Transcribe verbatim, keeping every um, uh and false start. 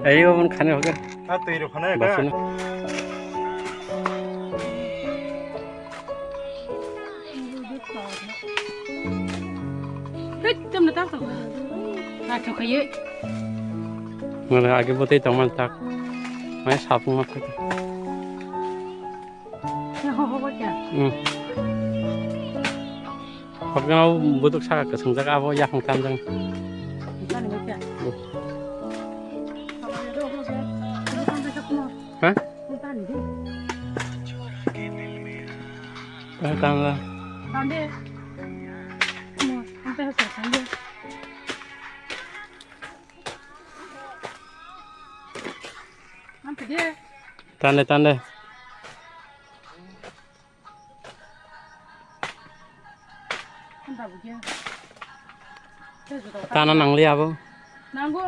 Ayo, mon khani hoga. Ah, twi rok khana ka? Basino. Hei, tam na tak tak. Ah, thok ayo. Mana age botei tong man tak. Mai sapung ma. Hmm. Hokno buduk saka kwswngjak abo yaphang tanjang. Hmm. Ha? Eh, tangla. Tande, tande. Tana nangli abo. Nanggo.